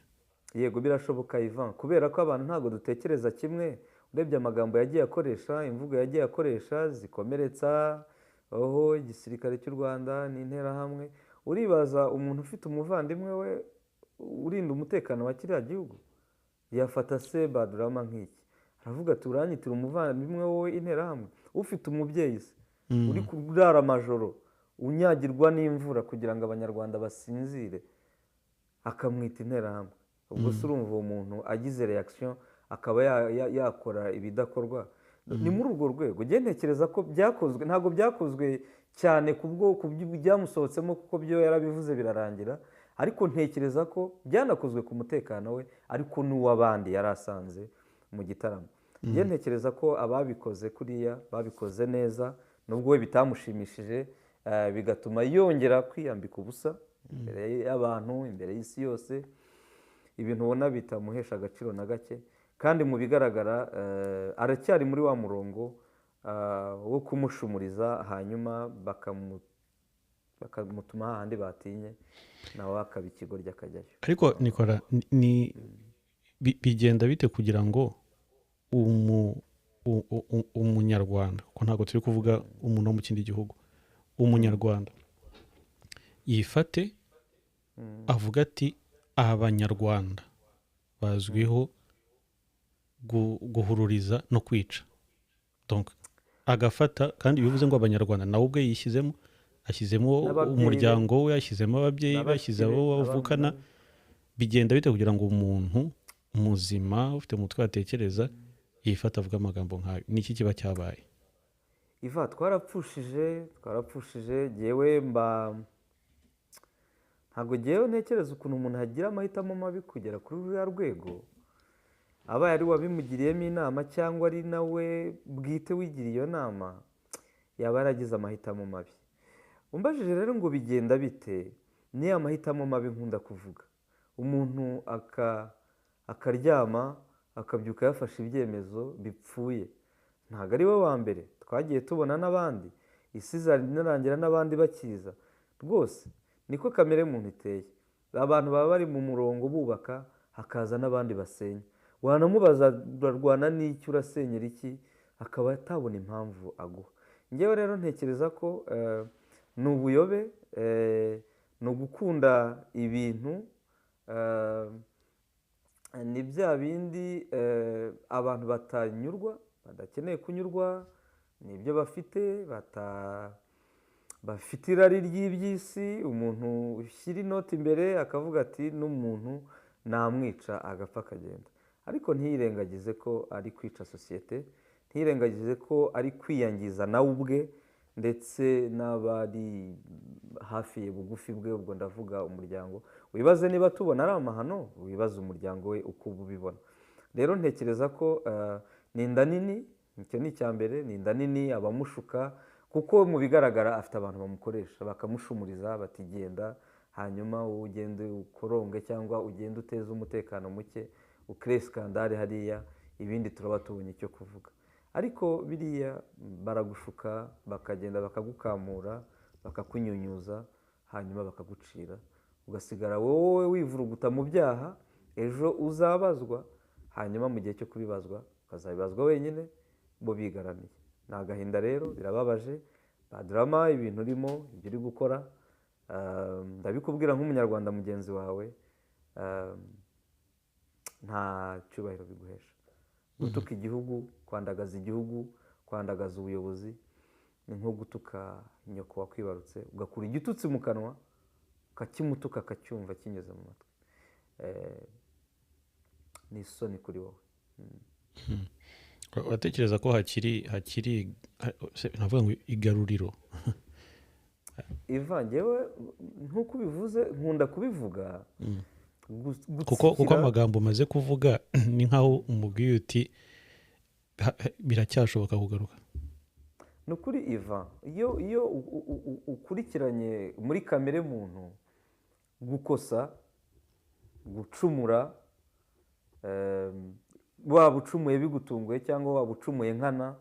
Yego, birashoboka Ivan, kubera ko abantu ntabwo dutekereza kimwe. Urebye amagambo yagiye akoresha, imvugo yagiye akoresha zikomeretsa, aho igisirikare cy'u Rwanda n'interahamwe, uribaza umuntu ufite umuvandimwe we urinda umutekano wa kiriya gihugu yafata se Badrama nk'iki? Aravuga ati: "Uranyitira umuvandimwe wowe interahamwe?" Ufite umubyeyi se uri kurara amajoro unyagirwa n'imvura kugira ngo Abanyarwanda basinzire, akamwita interahamwe? Ubwo se urumva uwo muntu agize reaction akaba yakora ibidakorwa? Ni muri urwo rwego njye ntekereza ko byakozwe. Ntabwo byakozwe cyane kubwo ku byamusohotsemo, kuko byo yarabivuze birarangira, ariko ntekereza ko byanakozwe ku mutekano we, ariko n'uw'abandi yari asanze mu gitaramo. Njye ntekereza ko ababikoze kuriya babikoze neza, nubwo we bitamushimishije, bigatuma yongera kwiyambika ubusa imbere y'abantu, imbere y'isi yose, ibintu ubona bitamuhesha agaciro na gake. Kandi mu bigaragara aracyari muri wa murongo wo kumushumuriza, hanyuma bakamutuma hahandi batinye, nawe akaba ikigoryi akajyayo. Ariko Nicolas, bigenda bite kugira ngo umunyarwanda, kuko ntabwo turi kuvuga umuntu wo mu kindi gihugu, umunyarwanda yifate avuga ati abanyarwanda bazwiho guhururiza no kwica? Donc agafata, kandi bivuze ngo abanyarwanda nawe ubwe yishyizemo, Ashyizemo N'ababyeyi be. umuryango we, ashyizemo ababyeyi be, ashyize abo N'abakire, bavukana. n'abana. Bigenda bite kugira ngo umuntu muzima ufite umutwe watekereza yifata avuga amagambo nk'ayo? Ni iki kiba cyabaye? Iva, twarapfushije. Jyewe mba ntabwo, jyewe ntekereza ukuntu umuntu agira amahitamo mabi kugera kuri ruriya rwego. Abaye ari wabimugiriyemo inama cyangwa ari nawe bwite wigiriye iyo nama, yaba yaragize amahitamo mabi. Umbajije rero ngo bigenda bite, ni amahitamo mabi nkunda kuvuga. Umuntu akaryama akabyuka yafashe ibyemezo bipfuye. Ntabwo ari we wa mbere, twagiye tubona n'abandi, isi izanarangira n'abandi bakiza. Rwose niko kamere muntu iteye. Abantu baba bari mu murongo bubaka, hakaza n'abandi basenya. Wanamubaza urarwana n'iki, urasenyera iki, akaba atabona impamvu aguha. Njyewe rero ntekereza ko ni ubuyobe, ni ugukunda ibintu, ni bya bindi abantu batanyurwa, badakeneye kunyurwa ni ibyo bafite, bafite irari ry'iby'isi. Umuntu ushyira inoti imbere akavuga ati n'umuntu namwica agapfa akagenda, ariko ntiyirengagize ko ari kwica sosiyete, ntiyirengagize ko ari kwiyangiza nawe ubwe ndetse n'abari hafi ye, bugufi bwe. Ubwo ndavuga umuryango. Wibaze niba tubona ari amahano, wibaze umuryango we uko uba ubibona. Rero ntekereza ko ni inda nini, icyo ni icya mbere, ni inda nini abamushuka, kuko mu bigaragara afite abantu bamukoresha, bakamushumuriza bati genda, hanyuma wowe ugende ukoronge cyangwa ugende uteze umutekano muke, ukore skandale hariya, ibindi turaba tubonye icyo kuvuga. Ariko biriya baragushuka, bakagenda bakagukamura, bakakunyunyuza, hanyuma bakagucira, ugasigara wowe wivuruguta mu byaha. Ejo uzabazwa, hanyuma mu gihe cyo kubibazwa ukazabibazwa wenyine, bo bigaramiye. Ni agahinda rero, birababaje. Badrama, ibintu urimo, ibyo uri gukora, ndabikubwira nk'umunyarwanda mugenzi wawe, nta cyubahiro biguhesha. Gutuka igihugu, kwandagaza igihugu, kwandagaza ubuyobozi, ni nko gutuka nyoko wakwibarutse, ugakura igitutsi mu kanwa ukakimutuka akacyumva kinyuze mu matwi. Ni isoni kuri wowe. Uratekereza ko hakiri navuga ngo igaruriro? Iva, njyewe nk'uko ubivuze nkunda kubivuga. Kuko amagambo umaze kuvuga ni nkaho umubwiye uti biracyashoboka kugaruka. Ni ukuri Iva, iyo ukurikiranye muri kamere muntu, gukosa, gucumura, waba ucumuye bigutunguye cyangwa waba ucumuye nkana,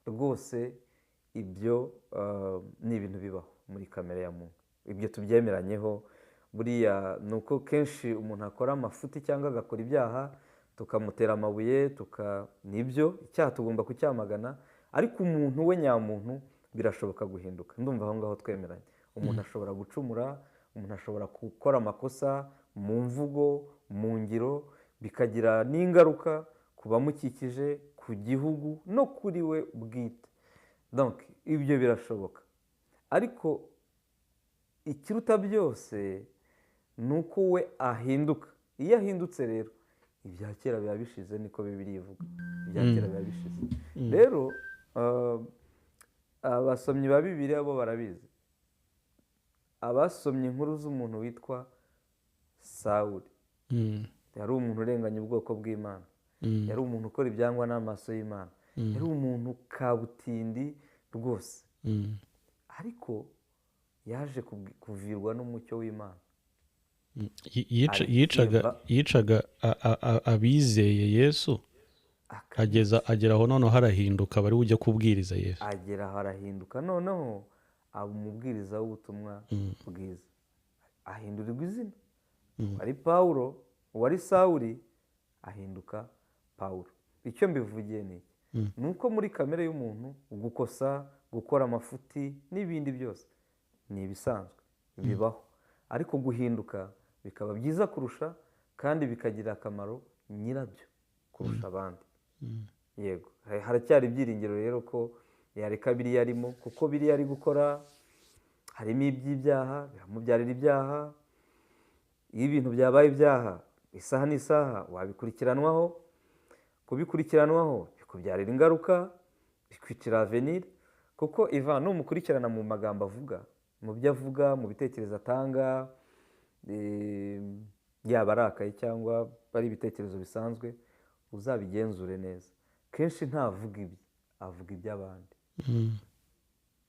rwose ibyo ni ibintu bibaho muri kamere ya muntu. Ibyo tubyemeranyeho. Buriya ni uko kenshi umuntu akora amafuti cyangwa agakora ibyaha tukamutera amabuye, nibyo, icyaha tugomba kucyamagana, ariko umuntu we nyamuntu birashoboka guhinduka. Ndumva aho ngaho twemeranye. Umuntu ashobora gucumura, umuntu ashobora gukora amakosa mu mvugo, mu ngiro, bikagira n'ingaruka ku bamukikije, ku gihugu no kuri we bwite. Donc ibyo birashoboka, ariko ikiruta byose ni uko we ahinduka. Iyo ahindutse rero ibya kera biba bishize, niko Bibiliya ivuga, ibya kera biba bishize. Rero abasomyi ba Bibiliya bo barabizi, abasomye inkuru z'umuntu witwa Sawuli, yari umuntu urenganya ubwoko bw'Imana, yari umuntu ukora ibyangwa n'amaso y'Imana, yari umuntu kabutindi rwose, ariko yaje kuvirwa n'umucyo w'Imana. Yicaga abizeye Yesu, agera aho noneho harahinduka, bari ujya kubwiriza Yesu. Agera aho arahinduka, noneho aba umubwiriza w'ubutumwa bwiza, ahindurirwa izina. Wari Pawulo, wari Sawuli, ahinduka Pawulo. Icyo mbivugiye ni iki? Ni uko muri kamere y'umuntu gukosa, gukora amafuti n'ibindi byose ni ibisanzwe, bibaho, ariko guhinduka bikaba byiza kurusha, kandi bikagira akamaro nyirabyo kurusha abandi. Yego, haracyari ibyiringiro rero ko yareka biriya arimo, kuko biriya ari gukora Harimo iby'ibyaha, biramubyarira ibyaha. Iyo ibintu byabaye ibyaha, isaha n'isaha wabikurikiranwaho, kubikurikiranwaho bikubyarira ingaruka, bikwicira avenir. Kuko Ivan numukurikirana mu magambo avuga, mu byo avuga, mu bitekerezo atanga, yaba arakaye cyangwa ari ibitekerezo bisanzwe, uzabigenzure neza. Kenshi ntavuga ibye, avuga iby'abandi.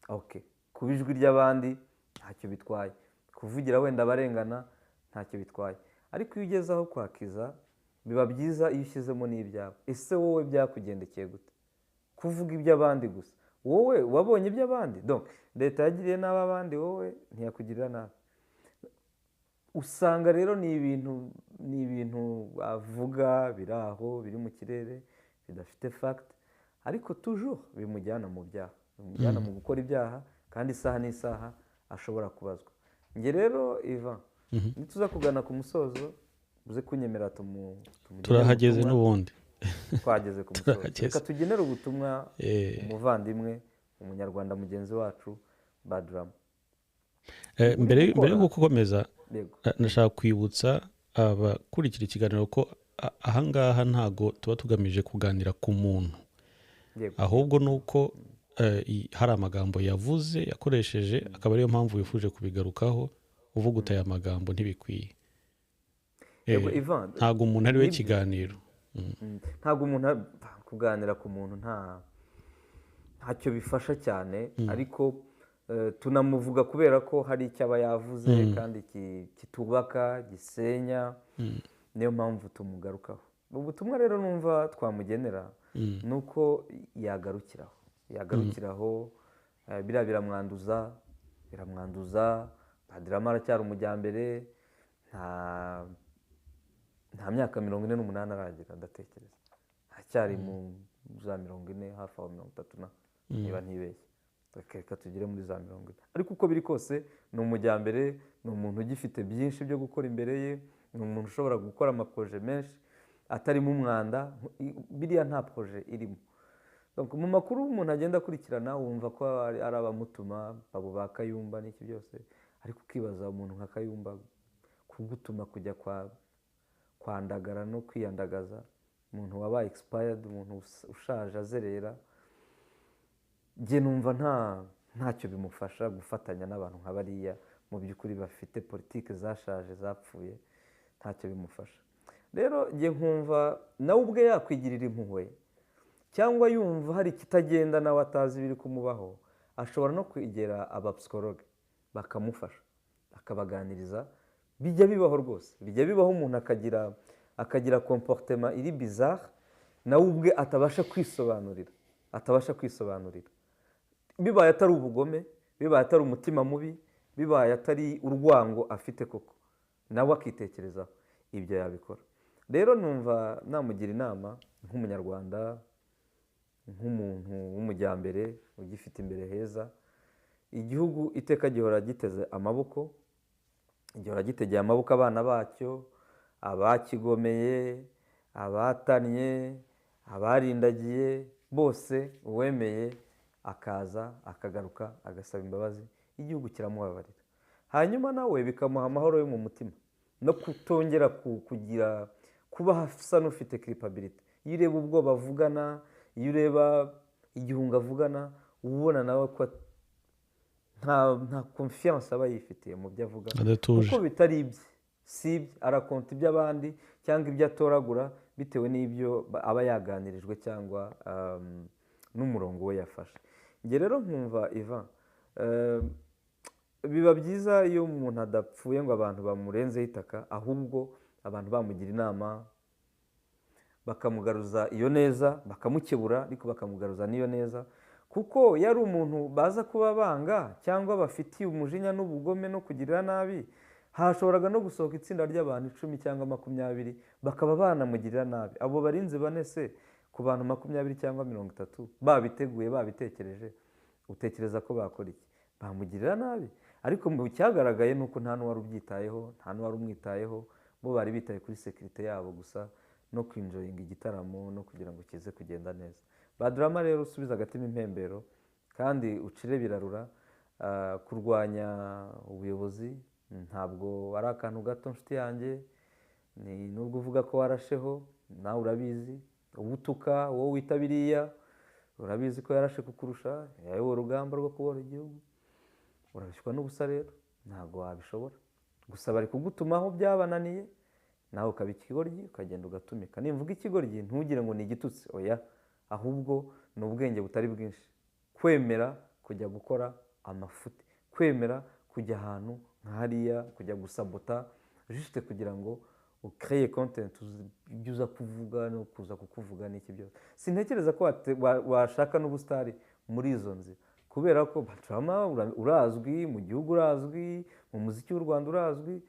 Okay. Kuba ijwi ry'abandi ntacyo bitwaye, kuvugira wenda abarengana ntacyo bitwaye, ariko iyo ugeze aho kwakiza biba byiza iyo ushyizemo n'ibyawe. Ese wowe byakugendekeye gute kuvuga iby'abandi gusa? Wowe wabonye iby'abandi? Donc leta yagiriye nabi abandi, wowe ntiyakugirira nabi. Usanga rero ni ibintu avuga biri aho, biri mu kirere, bidafite fact, ariko toujours bimujyana mu byaha, bimujyana mu gukora ibyaha, kandi isaha n'isaha ashobora kubazwa. Njye rero Ivan, nituza kugana ku musozo, uze kunyemera turahageze n'ubundi twageze ku musozo. Reka tugenere ubutumwa umuvandimwe, umunyarwanda mugenzi wacu Badrama. Mbere yo gukomeza, nashaka kwibutsa abakurikira ikiganiro ko ahangaha ntago tuba tugamije kuganira ku muntu, ahubwo nuko hari amagambo yavuze yakoresheje, akaba ariyo mpamvu wifuje kubigarukaho, uvuga utaya amagambo ntibikwiye. Ntago umuntu ari we kiganiro, ntago umuntu kuganira ku muntu ntacyo bifasha cyane, ariko tunamuvuga kubera ko hari icyo aba yavuze kandi kitubaka, gisenya, niyo mpamvu tumugarukaho. Ubutumwa rero numva twamugenera nuko yagarukiraho, biriya biramwanduza, Badrama aracyari umujyambere, nta myaka 48 aragira, ndatekereza aracyari mu za 40, hafi aho 30 niba ntibeshye, reka tugere muri za 40. Ariko uko biri kose ni umujyambere, ni umuntu ugifite byinshi byo gukora imbere ye, ni umuntu ushobora gukora amaproje menshi atarimo umwanda, biriya nta proje irimo. Donc mu makuru umuntu agenda akurikirana wumva ko ari abamutuma, abo ba Kayumba n'iki byose, ariko ukibaza umuntu nka Kayumba kugutuma kujya kwandagara no kwiyandagaza, umuntu wabaye expired, umuntu ushaje azerera, njye numva ntacyo bimufasha gufatanya n'abantu nka bariya mu by'ukuri bafite politike zashaje zapfuye, ntacyo bimufasha. Rero njye nkumva nawe ubwe yakwigirira impuhwe, cyangwa yumva hari ikitagenda nawe atazi ibiri kumubaho, ashobora no kwegera abapsikologe bakamufasha, akabaganiriza. Bijya bibaho rwose, bijya bibaho umuntu akagira comportement iri bizarre, nawe ubwe atabasha kwisobanurira. Bibaye atari ubugome, bibaye atari umutima mubi, bibaye atari urwango afite koko, nawe akitekerezaho ibyo yabikora. Rero numva namugira inama nk'umunyarwanda, nk'umuntu w'umujyambere ugifite imbere heza. Igihugu iteka gihora giteze amaboko, gihora gitegeye amaboko abana bacyo, abakigomeye, abatannye, abarindagiye, bose uwemeye akaza akagaruka agasaba imbabazi, igihugu kiramubabarira. Hanyuma nawe bikamuha amahoro yo mu mutima no kutongera kugira kuba asa n'ufite culpability. Iyo ureba ubwo bavugana, iyo ureba igihunga avugana, ubona nawe ko nta confiance aba yifitiye mu byo avuga, kuko bitari ibye, si ibye, arakonta iby'abandi cyangwa ibyo atoragura bitewe n'ibyo aba yaganirijwe cyangwa n'umurongo we yafashe. Njye rero nkumva Ivan, biba byiza iyo umuntu adapfuye ngo abantu bamurenzeho itaka, ahubwo abantu bamugira inama, bakamugaruza iyo neza, bakamukebura ariko bakamugaruza n'iyo neza, kuko yari umuntu baza kuba banga cyangwa bafitiye umujinya n'ubugome no kugirira nabi, hashoboraga no gusohoka itsinda ry'abantu 10 cyangwa 20 bakaba banamugirira nabi. Abo barinzi bane se ku bantu 20 cyangwa 30 babiteguye, babitekereje, utekereza ko bakora iki? Bamugirira nabi. Ariko mu cyagaragaye nuko nta n'uwari ubyitayeho, nta n'uwari umwitayeho, bo bari bitaye kuri sécurité yabo gusa no kwinjoyinga igitaramo no kugira ngo kize kugenda neza. Badrama rero usubiza agatima impembero kandi ucire birarura. Kurwanya ubuyobozi ntabwo ari akantu gato, nshuti yanjye. Ni nubwo uvuga ko warasheho, nawe urabizi, ubutuka wowe wita biriya, urabizi ko yarashe kukurusha, yayoboye urugamba rwo kubohora igihugu. Urabishywa n'ubusa rero, ntabwo wabishobora. Gusa bari kugutumaho byabananiye, nawe ukaba ikigoryi ukagenda ugatumika. Nimvuga ikigoryi ntugire ngo ni igitutsi, oya, ahubwo ni ubwenge butari bwinshi. Kwemera kujya gukora amafuti, kwemera kujya ahantu nka hariya, kujya gusabota juste kugira ngo ukreye content, ibyo uza kuvuga no kuza kukuvuga n'iki byose. Sintekereza ko washaka n'ubusitari muri izo nzira, kubera ko Badrama urazwi mu gihugu, urazwi mu muziki w'u Rwanda, urazwi.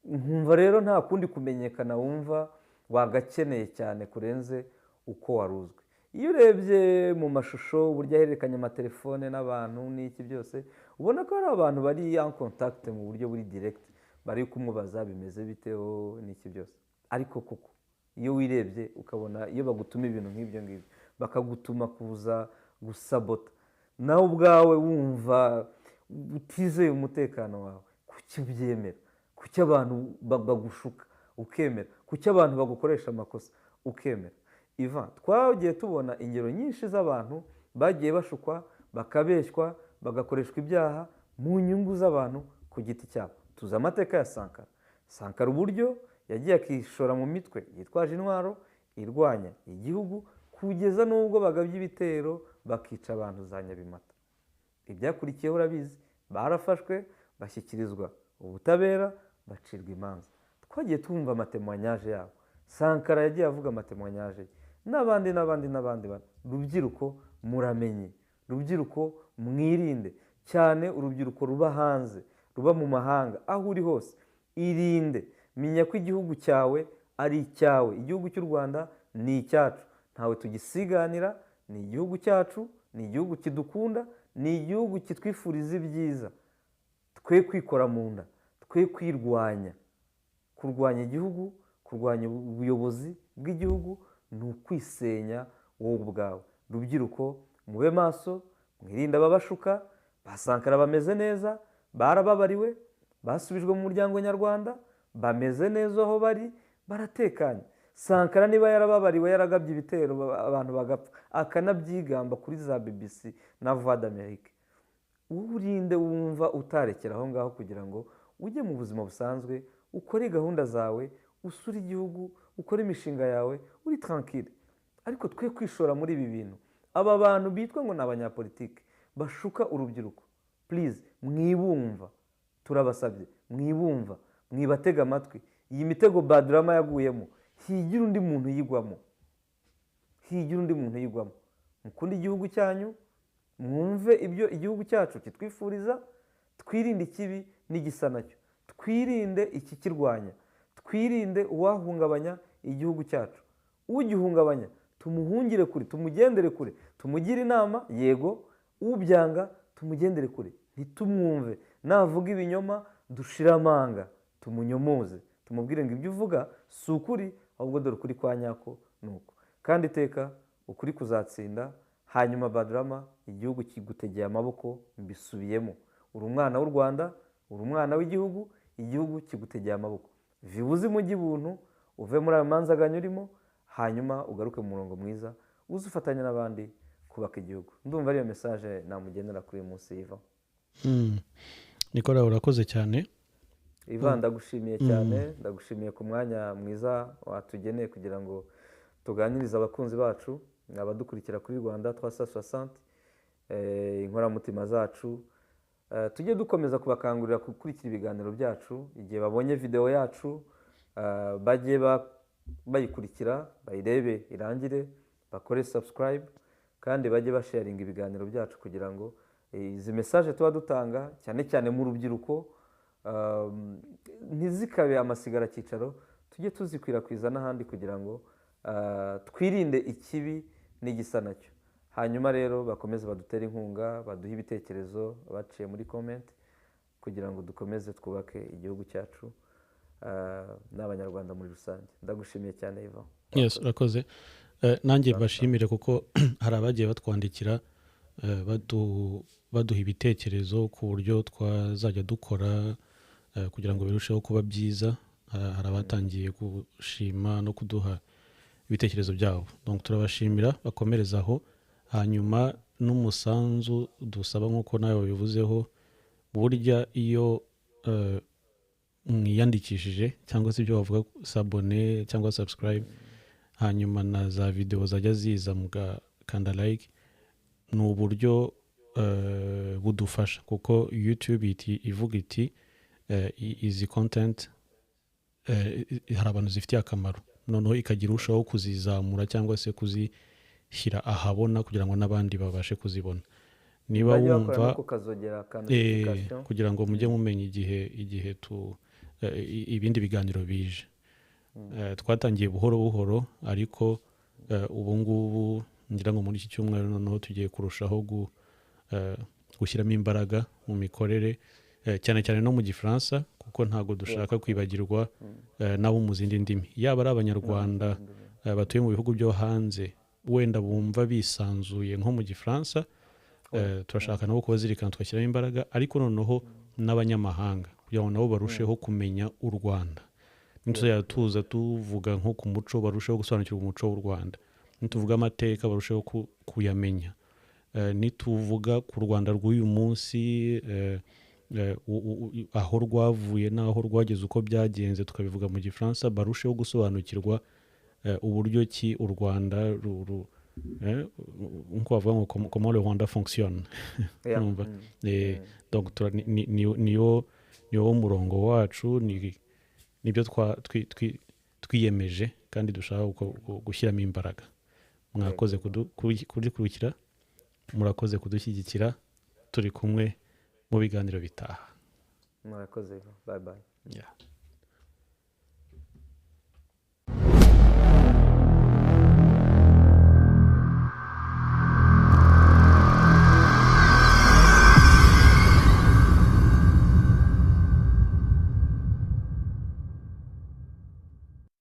Nkumva rero nta kundi kumenyekana wumva wagakeneye cyane kurenze uko wari uzwi. Iyo urebye mu mashusho, uburyo ahererekanya amatelefone n'abantu n'iki byose, ubona ko hari abantu bari en contact mu buryo buri direct, bari kumubaza bimeze biteho n'iki byose. Ariko koko iyo wirebye ukabona iyo bagutuma ibintu nk'ibyo ngibyo, bakagutuma kuza gusabota, nawe ubwawe wumva utizeye umutekano wawe, kuki ubyemera? Kuki abantu bagushuka ukemera? Kuki abantu bagukoresha amakosa ukemera? Ivan, twagiye tubona ingero nyinshi z'abantu bagiye bashukwa, bakabeshywa, bagakoreshwa ibyaha mu nyungu z'abantu ku giti cyabo. Tuzi amateka ya Sankara. Sankara uburyo yagiye akishora mu mitwe yitwaje intwaro irwanya igihugu, kugeza n'ubwo bagabye ibitero bakica abantu za Nyabimata. Ibyakurikiyeho urabizi, barafashwe bashyikirizwa ubutabera, bacirwa imanza. Twagiye twumva amatémoignages yabo. Sankara yagiye avuga amatémoignages ye, n'abandi n'abandi n'abandi bantu. Rubyiruko, muramenye, rubyiruko mwirinde cyane, urubyiruko ruba hanze, ruba mu mahanga, aho uri hose irinde. Menya ko igihugu cyawe ari icyawe. Igihugu cy'u Rwanda ni icyacu, ntawe tugisiganira. Ni igihugu cyacu, ni igihugu kidukunda, ni igihugu kitwifuriza ibyiza. Twe kwikora mu nda, twe kwirwanya. Kurwanya igihugu, kurwanya ubuyobozi bw'igihugu ni ukwisenya wowe ubwawe. Rubyiruko, mube maso, mwirinde ababashuka. Ba Sankara bameze neza, barababariwe, basubijwe mu muryango nyarwanda, bameze neza aho bari, baratekanye. Sankara niba yarababariwe, yaragabye ibitero abantu bagapfa, akanabyigamba kuri za BBC na Voix d'Amérique, wowe urinde wumva utarekera aho ngaho kugira ngo ujye mu buzima busanzwe, ukore gahunda zawe, usure igihugu, ukore imishinga yawe uri tranquille? Ariko twe kwishora muri ibi bintu. Aba bantu bitwa ngo ni abanyapolitike bashuka urubyiruko, please, mwibumva, turabasabye, mwibumva, mwibatega amatwi. Iyi mitego Badrama yaguyemo, higira undi muntu uyigwamo, higira undi muntu uyigwamo. Mukunde igihugu cyanyu, mwumve ibyo igihugu cyacu kitwifuriza, twirinde ikibi n'igisa nacyo, twirinde ikikirwanya, twirinde uwahungabanya igihugu cyacu. Ugihungabanya tumuhungire kure, tumugendere kure, tumugire inama yego, ubyanga tumugendere kure, ntitumwumve. Navuga ibinyoma dushire amanga, tumunyomoze, tumubwire ngo ibyo uvuga si ukuri, ahubwo dore ukuri kwa nyako ni uko. Kandi iteka ukuri kuzatsinda. Hanyuma Badrama, igihugu kigutegeye amaboko, mbisubiyemo, uri umwana w'u Rwanda, uri umwana w'igihugu, igihugu kigutegeye amaboko. Vibuze umujyi buntu, uve muri ayo manzaganya urimo, hanyuma ugaruke mu murongo mwiza, uze ufatanye n'abandi kubaka igihugu. Ndumva ariyo message namugenera kuri uyu munsi, Ivan. Nicolas, urakoze cyane. Ivan, ndagushimiye cyane, ndagushimiye ku mwanya mwiza watugeneye kugira ngo tuganirize abakunzi bacu, abadukurikira kuri Rwanda 360, inkoramutima zacu. Tujye dukomeza kubakangurira gukurikira ibiganiro byacu. Igihe babonye videwo yacu, bajye bayikurikira, bayirebe irangire, bakore subscribe, kandi bajye basharinga ibiganiro byacu kugira ngo izi message tuba dutanga cyane cyane mu rubyiruko ntizikabe amasigaracyicaro, tujye tuzikwirakwiza n'ahandi kugira ngo twirinde ikibi n'igisa nacyo. Hanyuma rero bakomeze badutere inkunga, baduhe ibitekerezo baciye muri comment, kugira ngo dukomeze twubake igihugu cyacu n'Abanyarwanda muri rusange. Ndagushimiye cyane, Ivan. Yes, urakoze. Nanjye mbashimire kuko hari abagiye batwandikira, baduha ibitekerezo ku buryo twazajya dukora kugira ngo birusheho kuba byiza. Hari abatangiye gushima no kuduha ibitekerezo byabo, donc turabashimira, bakomereza aho. Hanyuma n'umusanzu dusaba, nk'uko nawe wabivuzeho, burya iyo mwiyandikishije cyangwa se ibyo bavuga s'abonner cyangwa subscribe, hanyuma na za videwo zajya ziza mugakanda like, ni uburyo budufasha, kuko YouTube ivuga iti izi content hari abantu zifitiye akamaro, noneho ikagira urushaho kuzizamura cyangwa se kuzishyira ahabona kugira ngo n'abandi babashe kuzibona. Niba Bajye bakora wumva no kukazogera ka notification. Kugira ngo mujye mumenya igihe tu ibindi biganiro bije. Twatangiye buhoro buhoro, ariko ubu ngubu ngira ngo muri iki cyumweru noneho tugiye kurushaho gushyiramo imbaraga mu mikorere, cyane cyane no mu Gifaransa, kuko ntabwo dushaka kwibagirwa n'abo mu zindi ndimi, yaba ari Abanyarwanda batuye mu bihugu byo hanze wenda bumva bisanzuye nko mu Gifaransa. Turashaka nabo kubazirikana, tugashyiramo imbaraga, ariko noneho n'abanyamahanga kugira ngo nabo barusheho kumenya u Rwanda. Nituzajya tuza tuvuga nko ku muco, barusheho gusobanukirwa umuco w'u Rwanda. Nituvuga amateka, barusheho kuyamenya. Nituvuga ku Rwanda rw'uyu munsi, aho rwavuye n'aho rwageze, uko byagenze, tukabivuga mu Gifaransa, barusheho gusobanukirwa uburyo ki u Rwanda nk'uko bavuga ngo comment le Rwanda fonctionne. Urumva? Donc niwo murongo wacu, nibyo twiyemeje kandi dushaka gushyiramo imbaraga. Mwakoze kudukurikira, murakoze kudushyigikira, turi kumwe mu biganiro bitaha. Murakoze, bye bye. Yeah.